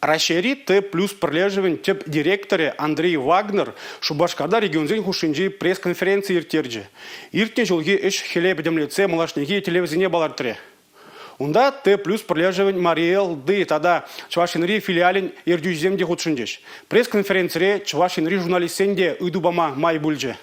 Раҫҫейри Т-плюс пӗрлешӗвӗн тӗп директорӗ Андрей Вагнер Шупашкарта регионсен хушшинчи пресс-конференци ирттерчӗ. Иртнӗ ҫулхи ӗҫ-хӗле пӗтӗмлетсе малашнехи тӗллевсене палӑртрӗ. Унта Т-плюс пӗрлешӗвӗн Мари Элти тата Чӑваш Енри филиалӗн ертӳҫисем те хутшӑнчӗҫ. Пресс-конференцире Чӑваш Енри журналистсен те ыйту пама май пулчӗ.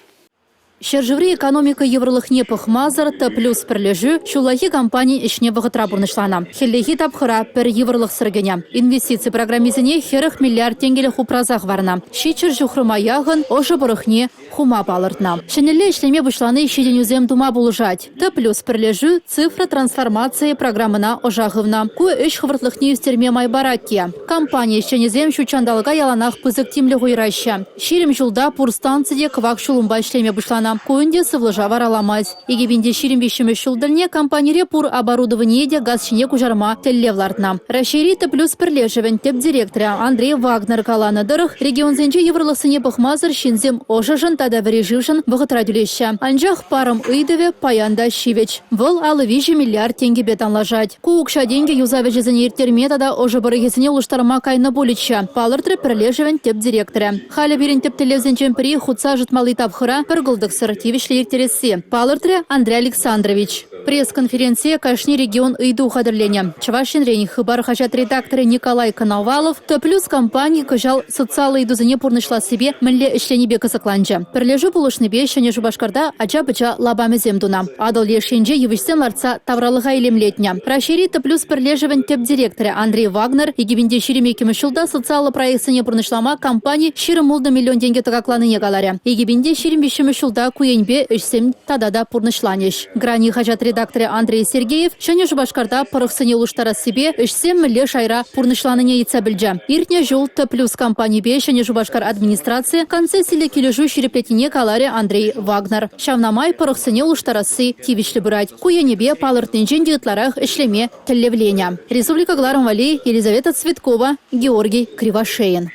Ҫӗршыври экономика йывӑрлӑхне пӑхмасӑр «Т-плюс» пӗрлешӳ ҫуллахи кампани ӗҫне вӑхӑтра пурнӑҫланӑ. Хӗллехи тапхӑра пӗр йывӑрлӑхсӑр кӗнӗ. Инвестици программисене 40 миллиард тенкӗлӗх упраса хӑварнӑ. 700 ҫухрӑма яхӑн ӑшӑ пӑрӑхне хума палӑртнӑ. Ҫӗнӗлле ӗҫлеме пуҫлани ҫитӗнӳсем тума пулӑшать. «Т-плюс» пӗрлешӳ цифра трансформацийӗ программӑна ӑша хывнӑ. Ку ӗҫ хӑвӑртлӑхне ӳстерме май парать те. Компани ӗҫченӗсем ҫут ҫанталӑка яланах пысӑк тимлӗх уйӑраҫҫӗ. 20 ҫулта пур станци те кӑвак ҫулӑмпа ӗҫлеме пуҫланӑ. Ку ӗнтӗ сывлӑша вараламасть. 2023 ҫул тӗлне компанире пур оборудование те газ ҫине куҫарма тӗллев лартнӑ. Раҫҫейри «Т-плюс» пӗрлешӗвӗн тӗп директорӗ Андрей Вагнер каланӑ тӑрӑх, регионсенчи йывӑрлӑхсене пӑхмасӑр ҫынсем ӑшӑшӑн тата вӗри шывшӑн вӑхӑтра тӳлеҫҫӗ. Анчах парӑм ыйтӑвӗ паян та ҫивӗч. Вӑл 53 миллиард тенкӗпе танлашать. Ку укҫа-тенкӗ юсав ӗҫӗсене ирттерме тата ӑшӑ пӑрӑхӗсене улӑштарма кайнӑ пулӗччӗ, палӑртрӗ пӗрлешӗвӗн тӗп директорӗ. Халӗ пирӗн тӗп тӗллевсенчен пӗри хутса ӑшӑтмалли тапхӑра пӗр кӑлтӑксӑр тивӗҫлӗ ирттересси, палӑртрӗ Андрей Александрович. Пресс-конференцие кашни регион ыйту хатӗрленӗ. Чӑваш Енрен Хыпар хаҫат редакторӗ Николай Коновалов «Т-плюс» компани кӑҫал социаллӑ ыйтусене пурнӑҫлассипе мӗнле ӗҫленипе кӑсӑкланчӗ. Пӗрлешӳ пулӑшнипе Ҫӗнӗ Шупашкарта ача-пӑча лапамӗсем тунӑ. Атӑл леш енче йывӑҫсем лартса тавралӑха илемлетнӗ. Раҫҫейри «Т-плюс» пӗрлешӗвӗн тӗп директорӗ Андрей Вагнер 2022 ҫулта социаллӑ проектсене пурнӑҫлама компани 26 миллион тенкӗ тӑкакланине каларӗ. 2023 ҫулта ку енпе ӗҫсем тата та пурнӑҫланӗҫ. «Грани» хаҫат редакторӗ Андрей Сергеев Ҫӗнӗ Шупашкарта пӑрӑхсене улӑштарассипе ӗҫсем мӗнле шайра пурнӑҫланине ыйтса пӗлчӗ. Иртнӗ ҫул «Т-плюс» компанипе Ҫӗнӗ Шупашкар администрацийӗ концессиллӗ килӗшӳ ҫирӗплетнине каларӗ Андрей Вагнер. Ҫавна май пӑрӑхсене улӑштарасси тивӗҫлӗ пырать. Ку енӗпе палӑртнинчен те ытларах ӗҫлеме тӗллевленӗ. Республика кӑларӑм валли Елизавета Цветкова, Георгий Кривошеин.